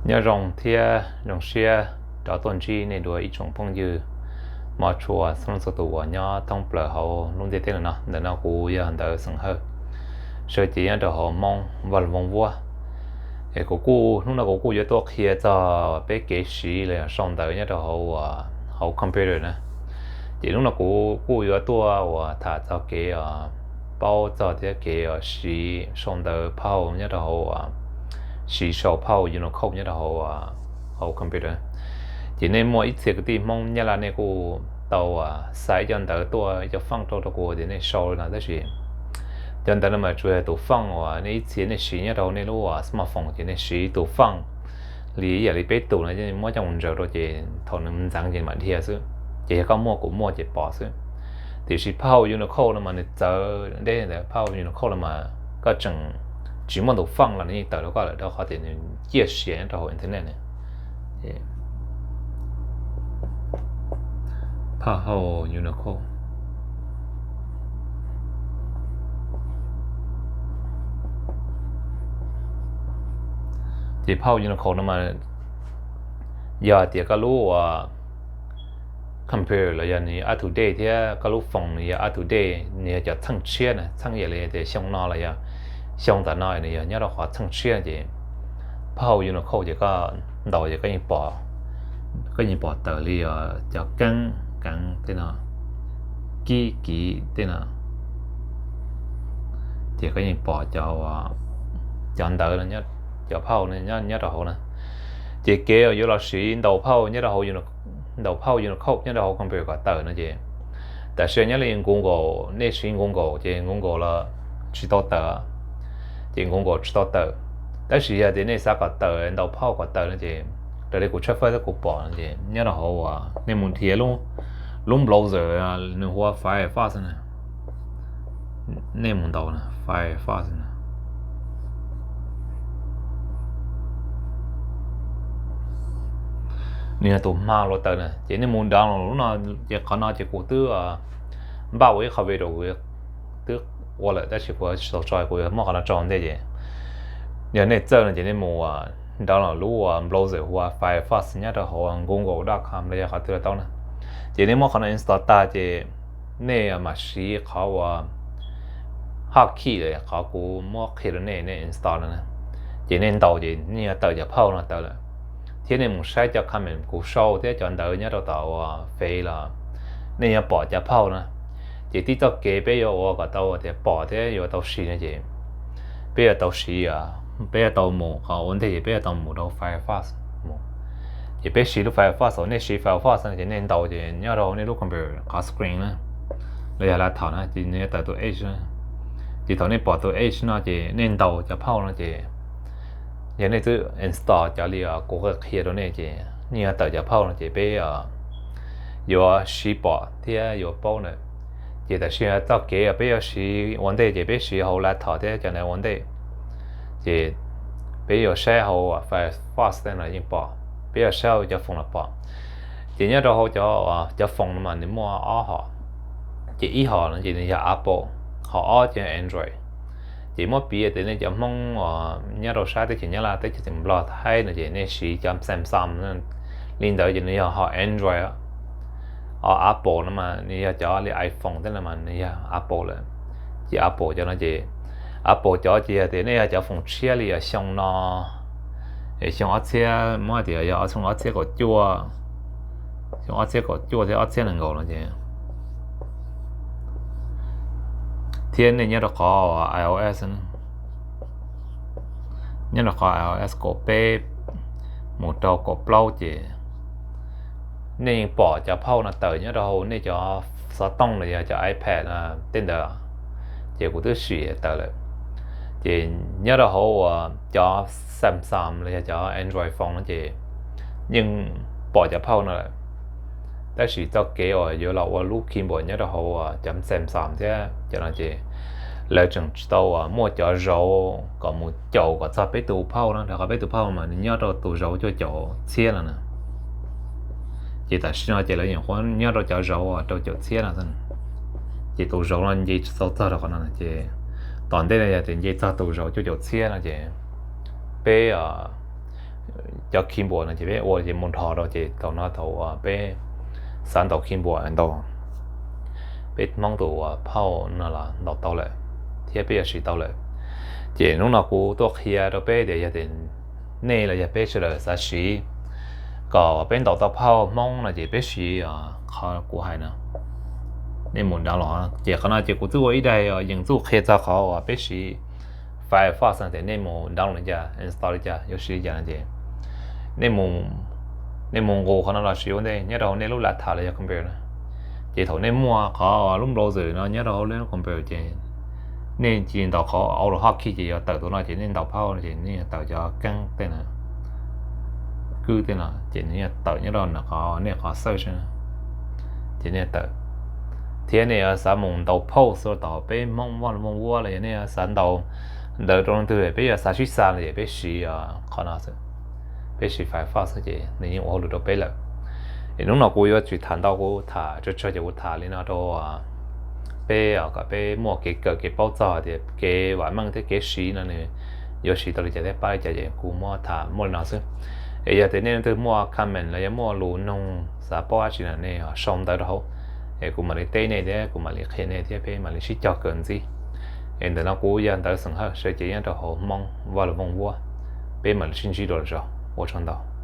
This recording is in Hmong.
Nyob zoo thiab zoo siab rov tuaj ntsib nej dua ib tsoom phooj ywg mog tshua txhua leej txhua tus uas nyob thoob plaws hauv lub ntiaj teb no. Ntawm no kuv yog Ntawv Xeem Hawj, sawv cev nyob rau hauv Hmoob Vaj Loog Voog Vuab. Es kuv kuj, hnub no kuv kuj yuav tuaj qhia txog peb kev siv los yog sau ntawv nyob rau hauv, hauv computer na. Ces hnub no kuv kuj yuav tuaj uas tham txog kev paub txog thiab kev siv sau ntawv phau nyob rau hauv, siv sau phau Unicode nyob rau hauv, hauv computer. Ces nej muaj ib txhia kwv tij Hmoob Nyab Laj nej kuj tau xa ib co ntawv tuaj ib co feej rau rau kuv tias nej sau no tab sis cov ntawv no mas tsuas yog tus feej uas nej ib txhia nej siv nyob rau nej lub smartphone ces nej siv tus feej li ib yam li peb tus no muab coj mus ntsaws rau ces thaum nws ntxeev ces mam dhia xwb. Ces yog koj muaj kuv muaj ces pom xwb. Tiam sis phau Unicode no mas nws txawv deb ntawd, phau Unicode no mas koj tseem tsis muaj tus feej los nws yeej tawm rau koj lawm rau qhov tias nws ciaj sia nyob rau hauv internet na. Phau Unicode. Ces phau Unicode no mas yog hais tias koj lub uas computer los yog nws up to date thiab koj lub phone nws yog up to date, nws yog cov txheej tshiab na, txheej ib yam li tias xyoo no los yog xyoo ntawm no nws yog nyob rau qhov txheej tshiab ces phau Unicode ces koj ntaus ces koj yeej pom, koj yeej pom tawm li cov keeb keev tej no, kib kiv tej no, ces koj yeej pom cov, cov ntawv, cov phau nyob rau hauv na. Ces kev yuav los siv ntaus phau nyob rau hauv, ntaus phau Unicode nyob rau hauv computer kom tawm no ces tam sim nyob li Google, nej siv Google ces Google los tsis tau tawm, ces Google tsis tau tawm. Tab sis yog tias nej xav kom tawm, ntaus phau kom tawm no ces raws li kuv tshawb fawb thiab kuv pom no ces nyob rau hauv uas nej mus dhia lub browser nws hu ua Firefox na, nej mus ntaus na, Firefox na, nws yog tus hma hluav taws na, ces nej mus download lub no, ces qhov no ces kuv twb npaj ua ib qho video kuv twb ua lawm tab sis kuv tsis tau tso, kuv yuav muab qhov no tso ua ntej ces yog nej txawj no ces nej mus download lub uas browser hu ua Firefox nyob rau hauv Google dot com los yog qhov twg los tau na. Ces nej muab qhov no install tag ces nej mam siv qhov uas hotkey, qhov kuv muab qhia rau nej, nej install no na. Ces nej ntaus ces nej yuav tawm cov phau no tawm lawm, thiab nej mus saib cov comment kuv sau thiab cov ntawv nyob rau tom uas fev los nej yuav pom cov phau no. Ces tib txoj kev peb yuav ua kom tau tias pom thiab yuav tau siv no ces peb yuav tau siv, peb yuav tau mus qhov ua ntej ces peb yuav tau mus rau Firefox mus. Ces peb siv lub Firefox, nej siv Firefox no ces nej ntaus ces nyob rau nej lub computer qhov screen na, los yog laptop na ces nws yuav tawm tus Edge na. Ces thaum nej pom tus Edge no ces nej ntaus cov phau no ces yog nej twb install cov li kuv qhia rau nej ces nej yuav tawm cov phau no ces peb yuav siv pom thiab yuav paub na. Ces tam sim txoj kev peb yuav siv ua ntej ces peb siv hauv laptop thiab cov ntawd ua ntej. Ces peb yuav saib hauv Firefox tej no yeej pom, peb yuav saib hauv cov phone los pom. Ces nyob rau hauv cov, cov phone no mas nws muaj ob hom. Ces ib hom no ces nws yog Apple, hom ob ces Android. Ces muab piv tias nej cov Hmoob nyob rau sab teb chaws Nyab Laj, teb chaws Nplog, Thaib no ces nej siv cov Samsung li ntawd ces nws yog hom Android. Hom Apple no mas nws yog cov li iPhone tej no mas nws yog Apple lawm. Ces Apple cov no ces, Apple cov ces yog tias nej yog cov phone tshiab li xyoo no, xyoo ob txhiab, muab hais tias yog xyoo ob txhiab kaum cuaj, xyoo ob txhiab kaum cuaj thiab ob txhiab nees nkaum no ces, thiab nej nyob rau qhov iOS, nyob rau qhov iOS kaum peb mus rau kaum plaub ces nej yeej pom cov phau no tawm nyob rau hauv nej cov xov tooj los yog cov iPad tej ntawd, ces kuv twb sim tawm lawm. Ces nyob rau hauv uas cov Samsung los yog cov Android phone no ces yeej pom cov phau no lawm. Tab sis txoj kev uas yuav los ua lub keyboard nyob rau hauv cov Samsung thiab cov no ces lawv tseem tsis tau muaj cov zauv kom mus caum kom txog peb tus phau no, rau qhov peb tus phau mas nws nyob rau tus zauv cuaj caum txhiab no na. Ces tam sim no ces lawv nyuam qhuav nyob rau cov zauv rau caum txhiab no. Ces tus zauv no nce tsis tau txog rau qhov no ces tom ntej no yog tias nce txog tus zauv cuaj caum txhiab no ces peb cov keyboard no ces peb ua ces mus nrho rau ces thaum no thaum uas peb xav ntaus keyboard ntaus peb Hmoob tus uas phauj no los ntaus tau lawm thiab peb yuav siv tau lawm. Ces hnub no kuv tuaj qhia rau peb tias yog tias nej los yog peb sawv daws xav siv kom peb ntaus tau phauj Hmoob no ces peb siv qhov kuv hais no, nej mus download. Ces qhov no ces kuv twb ua ib daim yeem txuj qhia txog qhov uas peb siv Firefox no tias nej mus download li cas, install li cas, yuav siv li cas no ces nej mus nqus qhov no los siv ua ntej nyob rau hauv nej lub laptop los yog computer na. Ces thaum nej muaj qhov lub browser no nyob rau hauv nej lub computer ces nej cia li ntaus qhov AutoHotkey ces yuav tawm tus no ces nej ntaus phauj ces nej yuav tawm cov keeb tej no, kwj tej no ces nws yuav tawm nyob rau nram qhov nej qhov search na. Ces nej tawm, thiab nej yuav xav mus ntaus post rau tom peb Hmoob Vaj Loog Vooj Vuab los yog nej yuav xav ntaus ntawv rau leej twg peb yuav xav sib xa no ces peb siv qhov no xwb, peb siv Firefox xwb ces nws yeej ua hauj lwm rau peb lawm. Es hnub no kuv yuav tsis tham ntau, kuv tham tsawg tsawg ces kuv tham li no rau peb kom peb muaj kev kawm kev paub txog tias kev vam meej thiab kev siv no nws yuav siv tau li cas thiab pab li cas ces kuv muab tham muaj li no xwb. Es yog tias nej leej twg muaj comment los yog muaj lus nug xav paub dab tsi no nej sau ntawv rau hauv, es kuv mam li teb nej thiab kuv mam li qhia nej thiab peb mam li sib cog kawm ntxiv. Es ntawm no kuv yog Ntawv Xeem Hawj, sawv cev nyob rau hauv Hmoob Vaj Loog Vooj Vuab. Peb mam li sib ntsib dua lwm zaus, ua tsaug ntau.